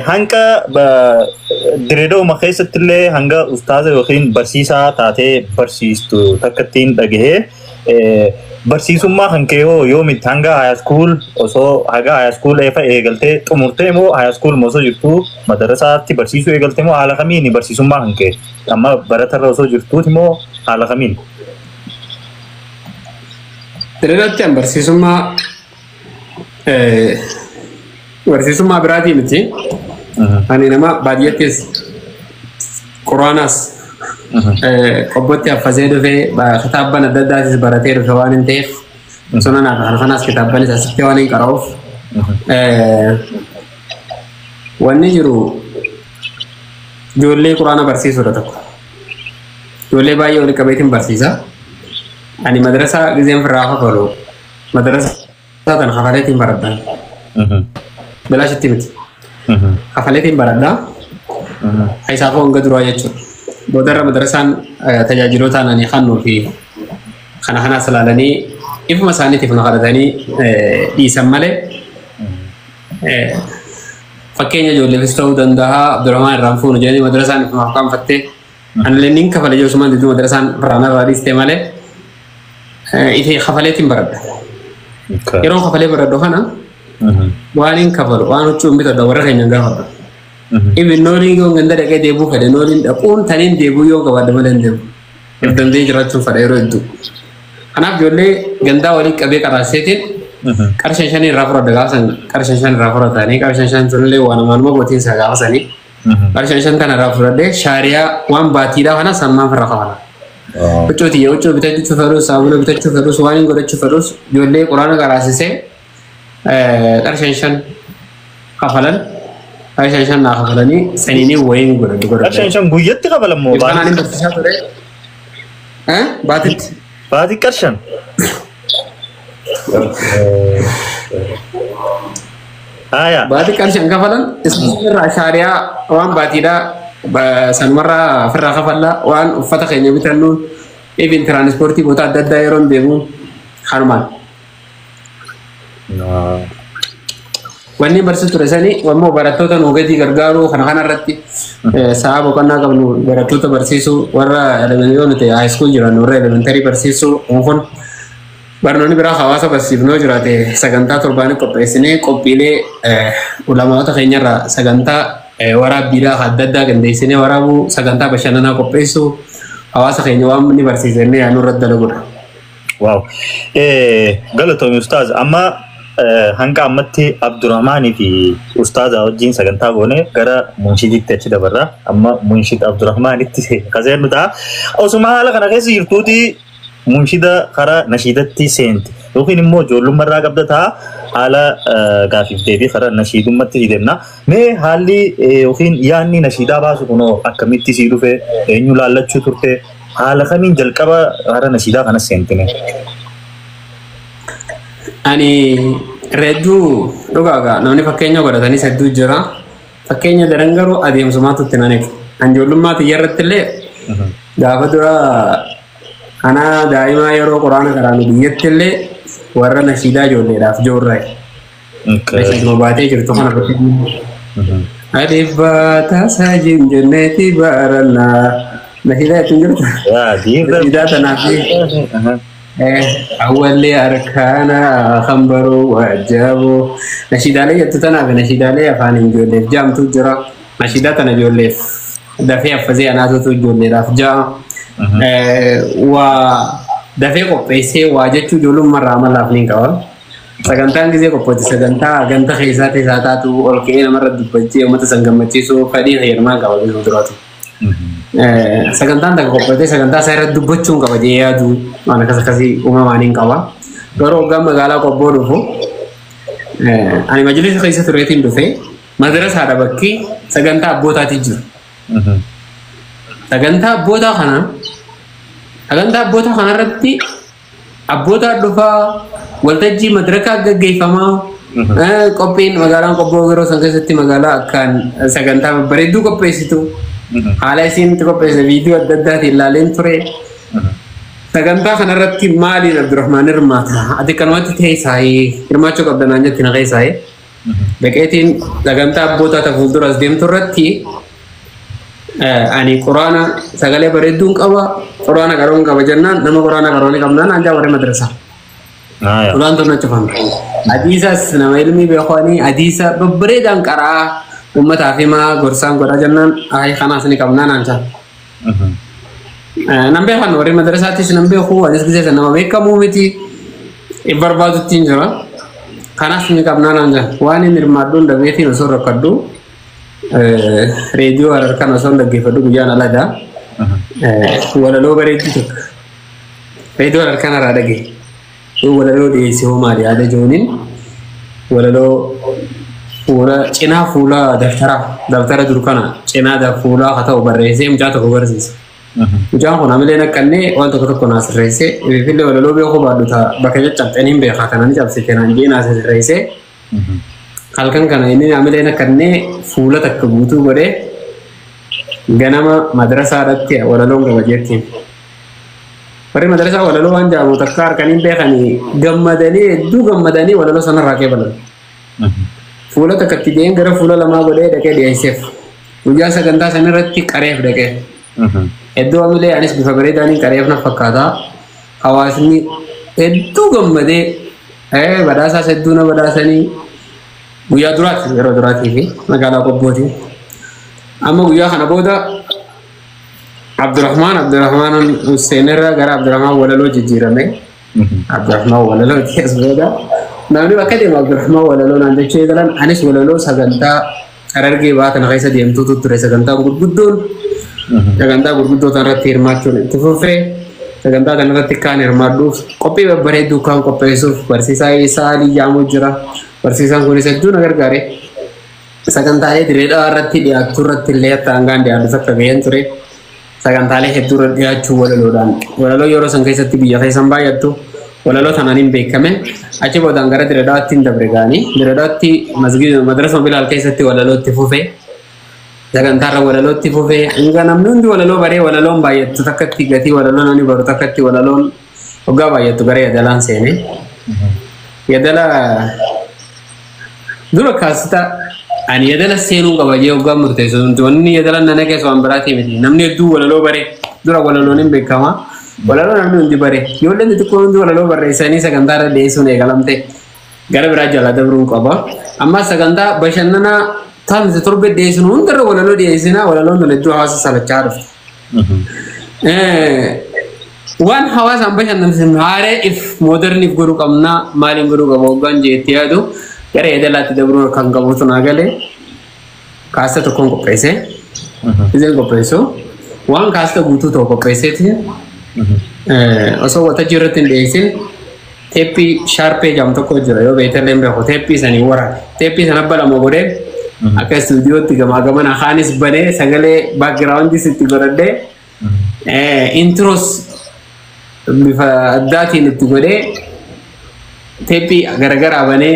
Hanga Direedooma keessatti illee hanga ustaaza yookiin barsiisaa taatee barsiistu takka ittiin dhagahee, barsiisummaa kan kee hoo yoomitti? Hanga high school osoo, haga high school eefa eegaltee xumurtee moo, high school osoo jirtuu madarasaatti barsiisuu eegaltee moo, haala kamiin barsiisummaa kan kee amma baratarra osoo jirtuuti moo, haala kamiin? Direedaatti an barsiisummaa biraatii miti. Ani nama baadiyyaattis quraanaas Qobbotti affasee dhufee, kitaabban adda addaatis baratee dhufe waan hin ta'eef, sunanaa fi kana kanaas kitaabbanis asitti waan hin qara'uuf, wanni jiru ijoollee quraana barsiisuudha tokko. Ijoollee baay'ee walitti qabeetiin barsiisa. Ani madrasaa gizeen firraa kafalu, madrasaa tan kafaleetiin baradha. Bilaashitti miti. Kafaleetiin baradha. Isaafuu hanga duraa jechuudha. Boodarra madrasaan tajaajiloota ani kannuu fi kana kanaas ilaalanii ifuma isaaniitiif na kadhatanii dhiisan malee, fakkeenya ijoolleefis ta'uu danda'a, Abdurrahmaan irraan fuunu jedhanii madrasaan ifumaaf kaanfattee, anillee nin kafale jechuun diduu madrasaan irraan irraa dhiiste malee, ifi kafaleetiin baradha. Yeroo kafalee baradhu kana waan hin kafalu, waan huccuu hin bitadha, warra keenya gaafadha. Ibin nooliin yoo ganda dhaqee deebuu fedhe, nooliin dhaquun taniin deebuu yoo qabaadhe malee hin deemu. If danda'ee jiraachuun fedha yeroo hedduu. Kanaaf ijoollee gandaa waliin qabee qaraaseetiin qarshan 5 irraa fudhadha gaafa san, qarshan 5 irraa fudhatanii, qarshan 5 sunillee waan amaanuma gootiinsa gaafa sanii. Qarshan 5 kana irraa fudhadhee shaariyaa waan baatiidhaa kana sammaan firra kafala. Huccuu tiyya huccuu bitachuu fedhus, saamuna bitachuu fedhus, waan hin godhachuu fedhus, ijoollee quraana qaraasisee qarshan 5 kafalan, qarshan 5 naa kafalanii saniinii wayiin godhadhu godhadha. Qarshan 5 guyyatti kafalan moo? Kanaan hin barsiisaa ture. Baatitti. Baatii qarshan? Haya. Baatii qarshan kafalan, irraa shaariyaa waan baatiidhaa sanumarraa ofirraa kafallaa, waan uffata keenya bitannuun, even tiraanispoortii goota adda addaa yeroo deemu kanumaan. Wanni barsiisu ture sanii ammoo barattoota nuu gadi gargaaruu kana kanarratti sa'a boqonnaa qabnu barattoota barsiisuu, warra yoo nuti high school jiran warra elementary barsiisuu, kun barnoonni biraa hawaasa barsiifnoo jiraate sagantaa torbaanii qopheessinee, qophiilee ulamaota keenyarraa sagantaa waraabbiidhaa adda addaa qindeessinee waraabuu, sagantaa bashannanaa qopheessuu, hawaasa keenya waan inni barsiisannee yaadnu irratti dalagudha. Wow. Galatoomi ustaaz. Amma hanga ammatti Abdurrahmaanii fi ustaaza wajjin sagantaa goone gara munshiditti achi dabarra. Amma munshid Abdurrahmaanitti kaseennu ta'a. Osuma haala kana keessa jirtuuti munshida karaa nashiidatti seente yookiin immoo ijoollummaa irraa qabda ta'a, haala gaafiif deebii karaa nashiidummaatti deemna. Mee haalli yookiin yaadni nashiidaa baasu kunoo akkamitti sii dhufe? Eenyu laallachuu turte? Haala kamiin jalqaba karaa nashiidaa kanas seentine? Ani reedduu dhugaagaa namni fakkeenya godhatanis hedduu jira. Fakkeenya daran garuu adeemsumaatu itti nan eegu. An ijoollummaa xiyya irratti illee gaafa dura ana daa'imaa yeroo quraana karaanu biyyatti illee warra nashiidaa ijoolleedhaaf joorraa. Nashiiduma baatee jirtu kana fakkeenya. Alif baataa saajin jenneeti baarannaa. Nashiidaa ittiin jirtu. Nashiidaa tanaaf awwalli arkaana kan baruu waajjaboo. Nashiidaalee jettu tanaaf nashiidaalee afaan ijoolleef jaamtu jira. Nashiidaa tana ijoolleef dafee affasee anaatutu ijoolleedhaaf ja'a. Waa dafee qopheessee waa jechuu ijoollummaarraa amalaaf ni qaba. Sagantaan gisee qophooti sagantaa ganta keessaa keessaa taatu ol ka'ee namarra dubbachee uummata san gammachiisuu fedhii fayyadamaa qaba bifa duraatu. Sagantaan takka qophaatee sagantaa isaa irratti dubbachuun qaba jedhee yaadu waan akkas akkasii uumamaan hin qaba. Garuu hoggaan magaalaa Qobboo dhufu, ani majlisa keessa tureetiin dhufe, madrasaadha bakki sagantaa abbootaati jiru. Sagantaa abbootaa kana irratti abbootaa dhufaa, waltajjii madrakaa gaggeeffamaa, qophiin magaalaan Qobboo yeroo san keessatti magaalaa akkaan sagantaa babbareedduu qopheessitu, haala isiin itti qopheesse viidiyoo adda addaatiin ilaaleen ture. Sagantaa kanarratti maaliin Abdurrahmaan hirmaata? Ati kanumatti teessaayee hirmaachuu qabda naan jetti na keessaayee. Dhaqeetiin sagantaa abboota ta fuulduras deemtu irratti ani quraana sagalee bareedduun qaba, quraana qaroon qaba jennaan nama quraana qaroon qabnaan anjaa warri madrasaa. Ulaan tun cufamte. Hadiisas nama ilmi beekanii hadiisa babbareedaan qaraa uummataaf himaa gorsaan godhaa jennaan ayi kanaas ni qabnaan anjaa. Nan beekan warri madrasaattis nan beeku, anis gisee nama beekamuu miti barbaadutti hin jira. Kanaas ni qabnaan anjaa. Waan inni hirmaadhuun dabeetiin osoo rakkadhu reediyoo harkaan osoo dhaggeeffadhu guyyaan alagaa walaloo bareedduu tokko reediyoo harkaan irraa dhagee walaloo dhiyeessee hoo maali yaada jooniin walaloo fuula cinaa fuula dabtara dur kana cinaa fuulaa haa ta'u barreessee mucaa tokko barsiisa. Mucaan kun hamilee naqqannee waan tokko tokko naa sirreessee finfinnee walaloo beekuu baadhu bakka caccabxanii hin beekaa kanaan cabsite naan jee naa sirreessee halkan kana inni hamilee naqqannee fuula takka guutuu godhee ganama madrasaadhaatti walaloon qaba jettiin. Warri madrasaa walaloo waan jedhamu takka harkaniin beekanii gammadanii hedduu gammadanii walaloo sanarraa qeebalan. Fuula takka itti deemee gara fuula lamaa godhee dhaqee dhiyeesseef. Guyyaa sagantaa sanarratti qareef dhaqee. Hedduu hamilee anis bifa bareedaaniin qareef na fakkaata. Hawaasni hedduu gammadee badhaasaas hedduu na badhaasanii guyyaa duraati yeroo duraatii fi magaalaa Qobbooti. Amma guyyaa kana booda Abdurrahmaan Hussein irraa gara Abdurrahmaan Walaloo jijjiirame. Abdurrahmaan Walaloo as booda namni bakka deemu Abdurrahmaan Walaloo naan jechuu eegalan anis walaloo sagantaa Harargee baha kana keessa deemtuutu ture sagantaan gurguddoon sagantaa gurguddoo irratti hirmaachuun itti fufee sagantaa kanarratti kaan hirmaadhuuf qophii babbareedduu kaan qopheessuuf barsiisaa Isaa Alii Jaamuu jira. Barsiisaan kunis hedduu na gargaare. Sagantaalee direedhaa irratti dhiyaachuu irratti illee akka hangaan dhiyaatu akka ga'een ture. Sagantaalee hedduu irra dhiyaachuu walaloodhaan. Walaloo yeroo san keessatti biyya keessan baay'attu walaloo tanaan hin beekame. Achi boodaan gara direedhaatti hin dabre ga'anii. Direedhaatti masgiida madrasa Bilaal keessatti walaloo itti fufee. Sagantaarra walaloo itti fufee. Hanga namni hundi walaloo baree walaloon baay'attu takkatti gatii walaloo namni baru takkatti walaloon hoggaa baay'attu gara yadalaan seene. Yadala dura kaasita ani yadala seenuu qaba jee hoggaa murteessu wanni yadala nana keessa waan biraatii miti namni hedduu walaloo baree dura walaloon hin beekama walaloo namni hundi baree ijoolleen xixiqqoo hundi walaloo barreessanii sagantaarra dhiyeessuun eegalamte gara biraa jala dabruun qaba amma sagantaa bashannanaa taasise torbe dhiyeessinu hundarra walaloo dhiyeessinaa walaloon tun hedduu hawaasa salachaa dhufte. Waan hawaasaan bashannansiifnu haaree if mooderniif godhuu qabnaa maaliin godhuu qaba hoggaan jeetti yaadu gara yadalaatti dabruu kan qabutu naa galee kaasta tokkoon qopheesse. Izeen qopheessu waan kaasta guutuu ta'u qopheesseeti osoo waltajjii irratti hin dhiyeessin teeppii shaarpee jedhamu tokko jira yoo beektan illee beeku teeppii sanii waraabe teeppii sana balama godhee akka istuudiyootti gamaa gamana kaanis banee sagalee baakgiraawundis itti godhadhee intiroos bifa addaatiin itti godhee teeppii garagaraa banee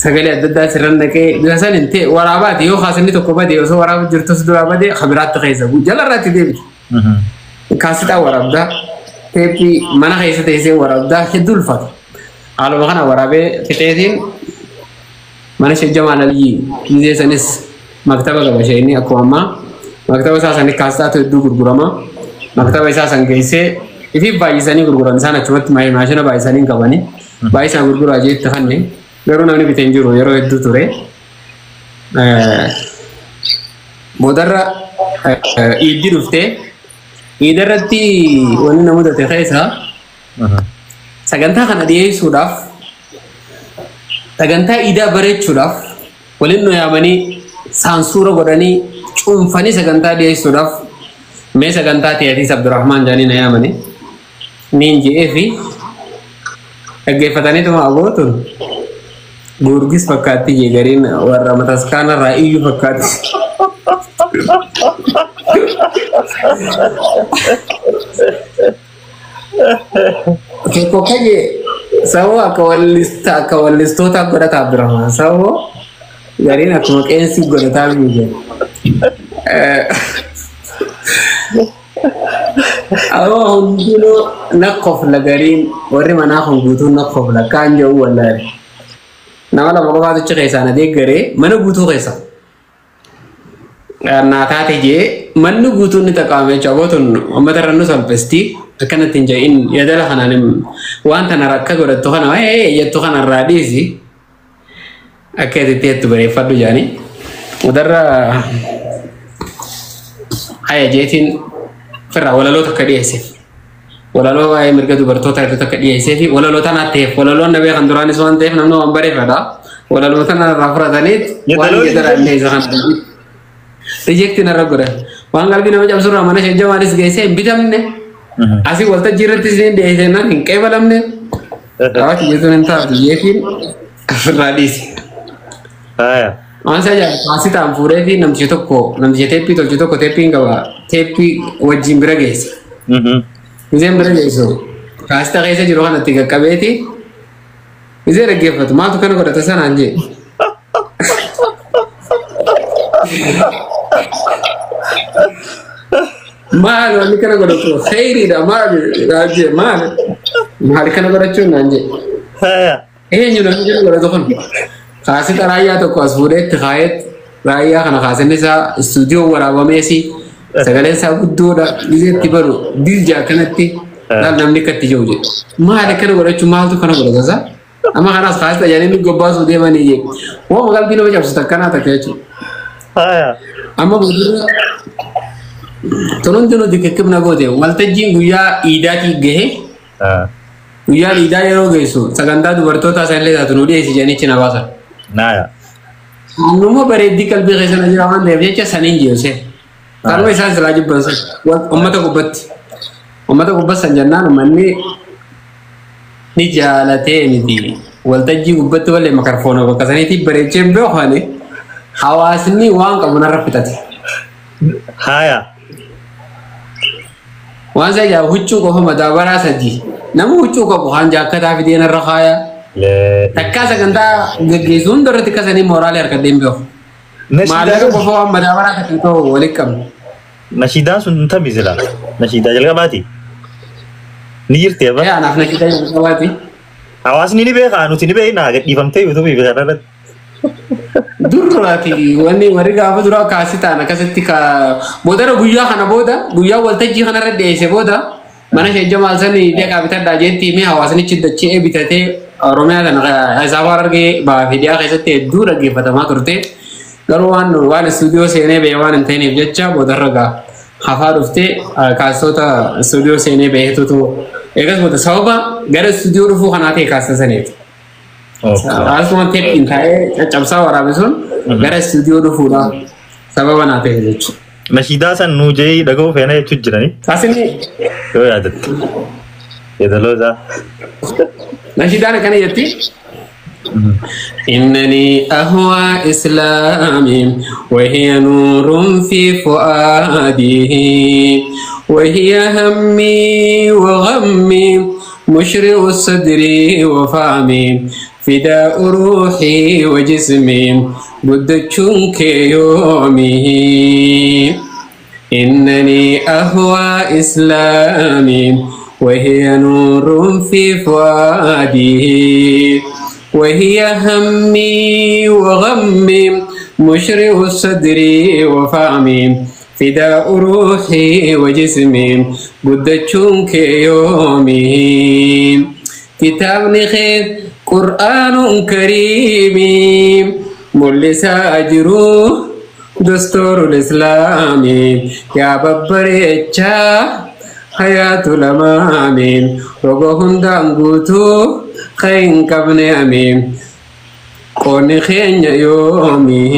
sagalee adda addaa sirran naqee bifa saniin ta'e waraabaati yoo kaasinni tokko bade osoo waraaba jirtus duraa bade kabiraatti keessa jalarraatti deebite. Kaasixaa waraabdaa teeppii mana keessa teessee waraabdaa hedduu ulfaata. Haaluma kana waraabee fixeetiin mana Sheekh Jamaal Aliyyi gizee sanis maktaba qaba isheen akkuma ammaa maktaba isaa sanii kaasixaatu hedduu gurgurama. Maktaba isaa san geessee ifiif baay'isanii gurguran isaan achumatti maashina baay'isanii hin qabani. Baay'isaan gurguraa jeetti fanne garuu namni bitee hin jiru yeroo hedduu ture. Boodarra iiddi dhuftee iidarratti wanni na mudate keessa sagantaa kana dhiyeessuudhaaf sagantaa iidaa bareechuudhaaf waliin nu yaamanii saansuura godhanii cuunfanii sagantaa dhiyeessuudhaaf mee sagantaa ta'eetiis Abdurrahmaan jedhanii na yaamanii niin je'ee fi dhaggeeffataniituma abootun Gurgis fakkaatti jee gariin warra mataskaanarraa iyyuu fakkaatti. Tokko kaje saboo akka wallistootaa godhata Abdurrahmaan saboo gariin akkuma qeensi godhataa biyya. Aboo hundinuu na kofla gariin warri manaa kun guutuun na kofla kaan jedhu wallaale. Nama lama qofaatu achi keessaa na deeggaree mana guutuu keessa. Naa taate jee manni guutuun ni xaqaame jechuudha. Abootun uummata irra nu salphisti akkanatti hin jedhin yaadala kanaan waan tana rakka godhattu kana jettu kana irraa dhiisi akka itti jettu bareeffadhu jaanii. Mudarra haya jeetiin firraa walaloo takka dhiyeesseef. Walaloo waa'ee mirga dubartoota irratti takka dhiyeessee fi walaloo tana ta'eef walaloon na beekan duraanis waan ta'eef namni waan bareeffadha. Walaloo tana irraa fudhataniit waan jedhan illee isa kana. Rejecti narra godhan. Waan qalbii nama cabsurraa mana ishee jamaanis geessee hin bitamne. Asii waltajjii irratti isin dhiyeessee naan hin qeebalamne. Raawwati jechuun hin taatu jeetiin ofirraa dhiisi. Waan isa ajaa'ibu kaasii ta'an fuudhee fi namtichi tokko namtichi teeppii tolchu tokko teeppiin qaba teeppii wajjin bira geesse. Gizeen bira geessu kaasita keessa jiru kanatti qaqqabeeti gizee dhaggeeffatu maaltu kana godhata sanaan jee. Maal wanni kana godhatu kheyriidha maal naan jee maal maal kana godhachuun naan jee. Eenyu namni kana godhatu kun kaasita raayyaa tokko as fuudhee itti kaayeet raayyaa kana kaasinni isaa istuudiyoo waraabameesi sagaleen isaa guddoodha gizee itti baru dilja akkanatti laal namni akka itti jiru jedhe. Maal akkana godhachuu maaltu kana godhata isaa? Amma kanaas kaasita jedhanii nu gobbaasuu deemanii jee. Wooma qalbii nama cabsitu akkanaa takka jechuudha. Amma boodurra tun hundinuu dikikkibna goote waltajjiin guyyaa iidaatii gahe guyyaan iidaa yeroo geessu sagantaa dubartootaa sanillee taatu nu dhiyeessi jedhanichi na baasan. Annummoo bareeddii qalbii keessa na jira waan ta'eef jecha saniin jeesee. Kanuma isaan silaa jibban san uummata gubbatti. Uummata gubbatti san jennaan uummanni ni jaalatee miti. Waltajjii gubbatti wallee makarfoona bakka saniitti bareechee beekani hawaasni waan qabu narra fixate. Waan isa ajaa'ibu huccuu qofa madaabaraa sadii. Nama huccuu qabu haan jaakkataa fidee narra kaaya. Takkaa sagantaa gaggeessu hunda irratti akkasanii mooraalee harkadhee hin beeku. Maallaqa qofa waan madaabaraa sadii ta'u walitti qabna. Nashiidaan sun tami sila. Nashiidaa jalqabaati. Ni jirti abba. Ee anaaf nashiidaa jalqabaati. Hawaasni ni beekaa nuti ni beekna gadhiifamtee yuutuubii fi kana irratti. Durraati wanni warri gaafa duraa kaasii ta'an akkasitti ka boodara guyyaa kana booda guyyaa waltajjii kanarra dhiyeesse booda mana ishee jamaal sanii deeqaa bitadhaa jeetti himee hawaasnichi dachee bitatee Oromiyaa kana isaaf argee bahaa fi dhiyaa keessatti hedduu dhaggeeffatamaa turte. Garuu waan waan istuudiyoo seenee ba'e waan hin ta'iniif jecha boodarra gaa hafaa dhuftee kaastota istuudiyoo seenee ba'eetutu eegas booda sababa gara istuudiyoo dhufuu kanaa ta'e kaasta saniiti. Akkasuma teeppiin taa'ee caccabsaa waraabe sun gara istuudiyoo dhufuudhaaf sababa naa ta'e jechuudha. Nashiidaa san nuu jee dhaga'uu feena jechuun jirani. Kaasinni Yoo yaadatte. Yeedaloo isaa. nashiidaan akkana jetti. إنني أهوى إسلامي وهي نور في فؤادي وهي همي وغمي مشرع الصدر وفهمي فداء روحي وجسمي بدتشنك يومي إنني أهوى إسلامي وهي نور في فؤادي وهي همي وغمي مشرع الصدر وفهمي فداء روحي وجسمي بدتشنك يومي كتاب خير قرآن كريم ملس أجره دستور الإسلام يا ببريتشا حياة الأمام رغهم دانغوتو خين كبن أمين قون خين يومي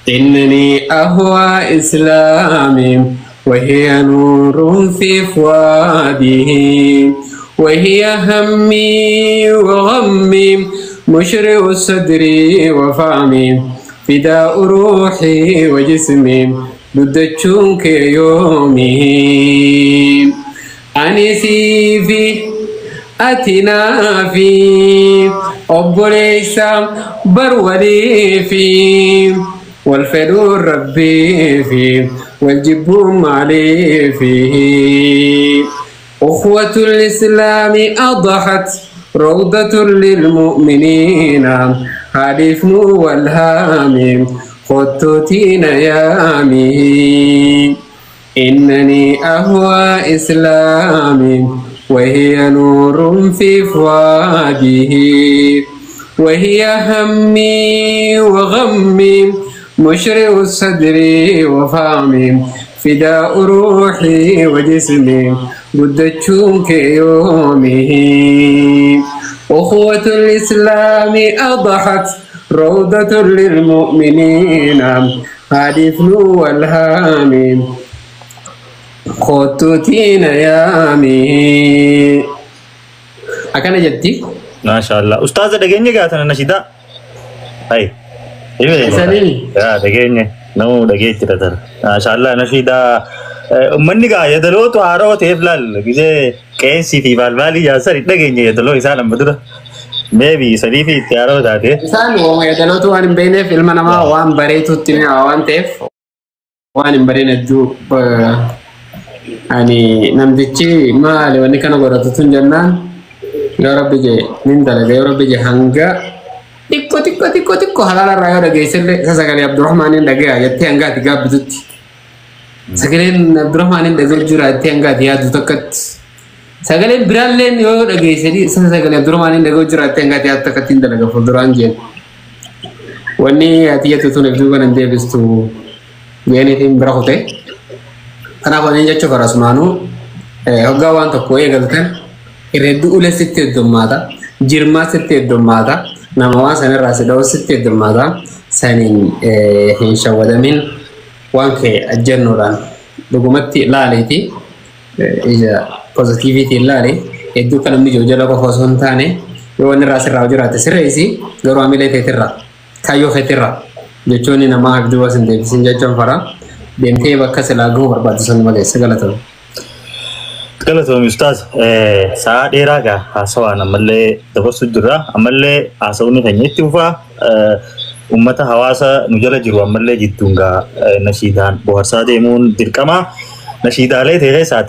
إنني أهوى إسلامي وهي نور في فؤاده وهي همي وغمي مشرع الصدر وفهمي فداء روحي وجسمي بدتشنك يومي أنسي في أتنا في أبوليس برولي في والفدو ربي في والجب علي فيه أخوة الإسلام أضحت روضة للمؤمنين حلفن والهام خطوتين يامي إنني أهوى إسلامي وهي نور في فؤاده وهي همي وغمي مشرع الصدر وفهمي فداء روحي وجسمي قدتشوك يومه أخوة الإسلام أضحت روضة للمؤمنين هادفن والهام خطوتين يامي أكن جدي Maashaallah. Ustaaza dhageenye gaatana nashidaa. Hai. Isanii? Yaa dhageenye. Namuu dhageetti tara. Maashaallah nashidaa. Uummanni gaa yadalootu haaroo ta'eef laal gisee qeensii fi baalbaalii jaarsan hin dhageenye yadaloo isaan amma dura. Meebi sadii fi itti haaroo taate. Isaan waama yadalootu waan hin beekneef ilma namaa waan bareetutti mi'aawa waan ta'eef waan hin bareen hedduu ani namtichi maali wanni kana godhatu tun jennaan yoo rabbi jee nin dalaga yoo rabbi jee hanga xiqqoo xiqqoo xiqqoo xiqqoo halaala irraa yoo dhageessellee isa sagalee Abdurrahmaaniin dhagaya jettee hanga ati gaabbitutti. Sagaleen Abdurrahmaaniin dhaga'u jira jettee hanga ati yaaddu takkatti. Sagaleen biraalleen yoo dhageesse isa sagalee Abdurrahmaaniin dhaga'u jira jettee hanga ati yaaddu takkatti hin dalaga fuulduraan jeen. Wanni ati jettu tun if duuba nan deebistu jeeniitiin bira kute. Kanaaf waliin jechuuf arasumaanuu hoggaa waan tokko eegaltan irreedduu ulee sitti heddummaata, jirmaa sitti heddummaata, nama waan sanirraa si dha'u sitti heddummaata, saniin hin shawwadamin waan kee ajjannoodhaan dhugumatti laaleeti ija pozitiiviitiin laale hedduu kan namni jiru jala qofa osoo hin taane yoo wanni irraa sirraa jiraate sirreessi garuu hamilee teetirraa kaayyoo keetirraa jechoonni namaa abduu as hin deebisin jechuun fara deemtee bakka silaa gahuu barbaaddu sun malee galatoomi. Galatoomi ustaaz. Sa'a dheeraa gaa haasawaan ammallee dabarsu jirra. Ammallee haasawni keenya itti fufaa. Uummata hawaasa nu jala jiru ammallee jidduun gaa nashiidaan bohaarsaa deemuun dirqama. Nashiidaalee ta'e keessaa